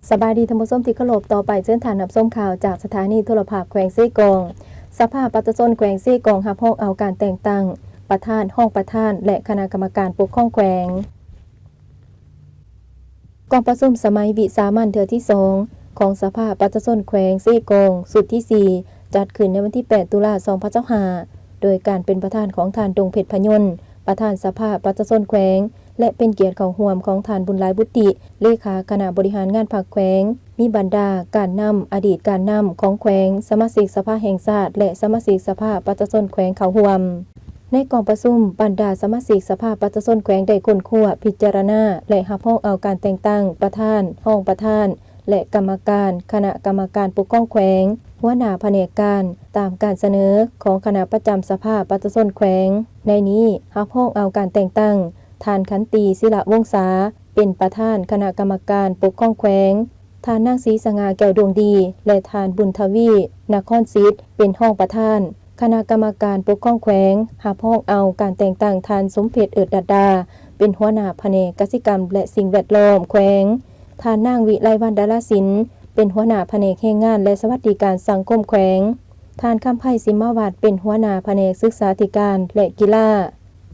ສະບາຍດີທ່ານຜູ້ຊົມທີ່ເຄົາລົບ, ຕໍ່ໄປເຊີນທ່ານຮັບຊົມຂ່າວຈາກສະຖານີໂທລະພາບແຂວງເຊກອງ. ສະພາປະຊາຊົນແຂວງເຊກອງຮັບຮອງເອົາການແຕ່ງຕັ້ງປະທານ, ຮອງປະທານ ແລະ ຄະນະກຳມະການປົກຄອງແຂວງ. ກອງປະຊຸມສະໄໝວິສາມັນເທື່ອທີສອງຂອງສະພາປະຊາຊົນແຂວງເຊກອງ ຊຸດທີສີ່ ຈັດຂຶ້ນໃນວັນທີແປດ ຕຸລາ ສອງພັນຊາວຫ້າ ໂດຍການເປັນປະທານຂອງທ່ານ ດົງເພັດ ພະຍົນ ປະທານສະພາປະຊາຊົນແຂວງ ແລະ ເປັນກຽດເຂົ້າຮ່ວມຂອງທ່ານ ບຸນຫຼາຍ ບຸດຕິ ເລຂາຄະນະບໍລິຫານງານພັກແຂວງ, ມີບັນດາການນຳ, ອະດີດການນຳຂອງແຂວງ, ສະມາຊິກສະພາແຫ່ງຊາດ ແລະ ສະມາຊິກສະພາປະຊາຊົນແຂວງເຂົ້າຮ່ວມ. ໃນກອງປະຊຸມ, ບັນດາສະມາຊິກສະພາປະຊາຊົນແຂວງໄດ້ຄົ້ນຄວ້າ, ພິຈາລະນາ ແລະ ຮັບຮອງເອົາການແຕ່ງຕັ້ງປະທານ, ຮອງປະທານ ແລະ ກຳມະການຄະນະກຳມະການປົກຄອງແຂວງ, ຫົວໜ້າພະແນກການຕາມການສະເໜີຂອງຄະນະປະຈຳສະພາປະຊາຊົນແຂວງ. ໃນນີ້ຮັບຮອງເອົາການແຕ່ງຕັ້ງທ່ານ ຂັນຕີ ສິລະວົງສາ ເປັນປະທານຄະນະກຳມະການປົກຄອງແຂວງ, ທ່ານນາງ ສີສະຫງ່າ ແກ້ວດວງດີ ແລະ ທ່ານ ບຸນທະວີ ນະຄອນສິດ ເປັນຮອງປະທານຄະນະກຳມະການປົກຄອງແຂວງ. ຮັບຮອງເອົາການແຕ່ງຕັ້ງທ່ານ ສົມເພັດ ເອີດລັດດາ ເປັນຫົວໜ້າພະແນກກະສິກຳ ແລະ ສິ່ງແວດລ້ອມແຂວງ, ທ່ານນາງ ວິໄລວັນ ດາລາສິນ ເປັນຫົວໜ້າພະແນກແຮງງານ ແລະ ສະຫວັດດີການສັງຄົມແຂວງ, ທ່ານ ຄຳໄພ ສິມມະວັດ ເປັນຫົວໜ້າພະແນກສຶກສາທິການ ແລະ ກິລາ,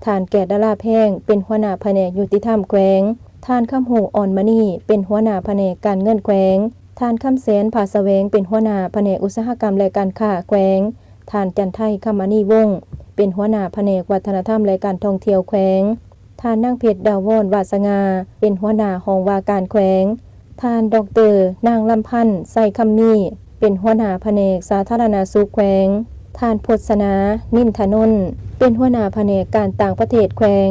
ທ່ານ ແກດດາລາແພງ ເປັນຫົວໜ້າພະແນກຍຸຕິທຳແຂວງ, ທ່ານ ຄຳຮູ້ ອ່ອນມະນີ ເປັນຫົວໜ້າພະແນກການເງິນແຂວງ, ທ່ານ ຄຳແສນ ຜາສະແຫວງ ເປັນຫົວໜ້າພະແນກອຸດສາຫະກຳ ແລະ ການຄ້າແຂວງ, ທ່ານ ຈັນໄທ ຄຳມະນີວົງ ເປັນຫົວໜ້າພະແນກວັດທະນະທຳ ແລະ ການທ່ອງທ່ຽວແຂວງ, ທ່ານ ນາງເພັດ ດາວອນ ວາດສະຫງ່າ ເປັນຫົວໜ້າຫ້ອງວ່າການແຂວງ, ທ່ານ ດອກເຕີ ນາງ ລຳພັນ ໄຊຄຳມີ ເປັນຫົວໜ້າພະແນກສາທາລະນະສຸກແຂວງ, ທ່ານ ພົດສະໜາ ນິນທະນົນ ເປັນຫົວໜ້າພະແນກການຕ່າງປະເທດແຂວງ,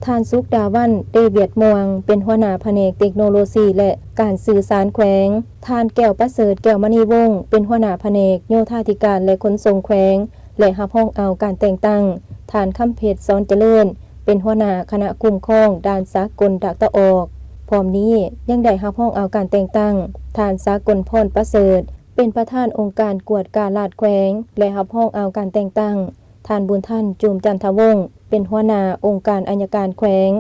ທ່ານ ສຸກດາວັນ ເດວຽດມ່ວງ ເປັນຫົວໜ້າພະແນກເຕັກໂນໂລຊີ ແລະ ການສື່ສານແຂວງ, ທ່ານ ແກ້ວປະເສີດ ແກ້ວມະນີວົງ ເປັນຫົວໜ້າພະແນກໂຍທາທິການ ແລະ ຂົນສົ່ງແຂວງ ແລະ ຮັບຮອງເອົາການແຕ່ງຕັ້ງທ່ານ ຄຳເພັດ ສອນຈະເລີນ ເປັນຫົວໜ້າຄະນະຄຸ້ມຄອງດ່ານສາກົນດາກຕາອອກ. ພ້ອມນີ້ຍັງໄດ້ຮັບຮອງເອົາການແຕ່ງຕັ້ງທ່ານ ສາກົນພອນ ປະເສີດ ເປັນປະທານອົງການກວດກາລາດແຂວງ ແລະ ຮັບຮອງເອົາການແຕ່ງຕັ້ງທ່ານ ບຸນທັນ ຈູມຈັນທະວົງ ເປັນຫົວໜ້າອົງການໄອຍະການແຂວງ.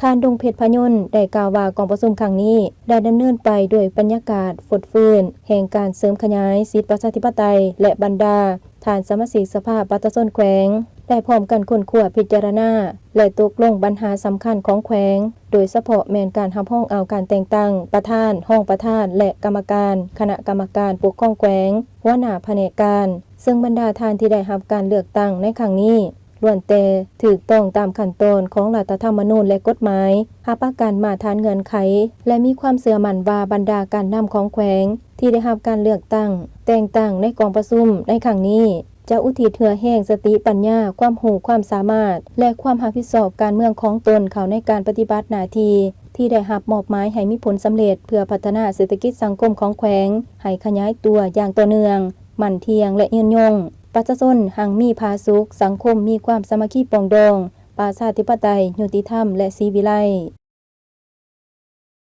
ທ່ານ ດົງເພັດ ພະຍົນ ໄດ້ກ່າວວ່າ ກອງປະຊຸມຄັ້ງນີ້ໄດ້ດຳເນີນໄປດ້ວຍບັນຍາກາດຟົດຟື້ນແຫ່ງການເສີມຂະຫຍາຍສິດປະຊາທິປະໄຕ ແລະ ບັນດາທ່ານສະມາຊິກສະພາປະຊາຊົນແຂວງ ໄດ້ພ້ອມກັນຄົ້ນຄວ້າ, ພິຈາລະນາ ແລະ ຕົກລົງບັນຫາສຳຄັນຂອງແຂວງ, ໂດຍສະເພາະແມ່ນການຮັບຮອງເອົາການແຕ່ງຕັ້ງປະທານ, ຮອງປະທານ ແລະ ກຳມະການຄະນະກຳມະການປົກຄອງແຂວງ, ຫົວໜ້າພະແນກການ, ເຊິ່ງບັນດາທ່ານທີ່ໄດ້ຮັບການເລືອກຕັ້ງໃນຄັ້ງນີ້ ລ້ວນແຕ່ຖືກຕ້ອງຕາມຂັ້ນຕອນຂອງລັດຖະທຳມະນູນ ແລະ ກົດໝາຍ, ຮັບປະກັນມາດຕະຖານເງື່ອນໄຂ ແລະ ມີຄວາມເຊື່ອໝັ້ນວ່າບັນດາການນຳຂອງແຂວງທີ່ໄດ້ຮັບການເລືອກຕັ້ງ, ແຕ່ງຕັ້ງໃນກອງປະຊຸມໃນຄັ້ງນີ້ ຈະອຸທິດເຫື່ອແຮງ, ສະຕິປັນຍາ, ຄວາມຮູ້ຄວາມສາມາດ ແລະ ຄວາມຮັບຜິດຊອບການເມືອງຂອງຕົນເຂົ້າໃນການປະຕິບັດໜ້າທີ່ທີ່ໄດ້ຮັບມອບໝາຍໃຫ້ມີຜົນສຳເລັດ ເພື່ອພັດທະນາເສດຖະກິດສັງຄົມຂອງແຂວງໃຫ້ຂະຫຍາຍຕົວຢ່າງຕໍ່ເນື່ອງ, ໝັ້ນທ່ຽງ ແລະ ຍືນຍົງ. ປະຊາຊົນຮັ່ງມີຜາສຸກ, ສັງຄົມມີຄວາມສາມັກຄີປອງດອງ, ປະຊາທິປະໄຕ, ຍຸຕິທຳ ແລະ ສີວິໄລ.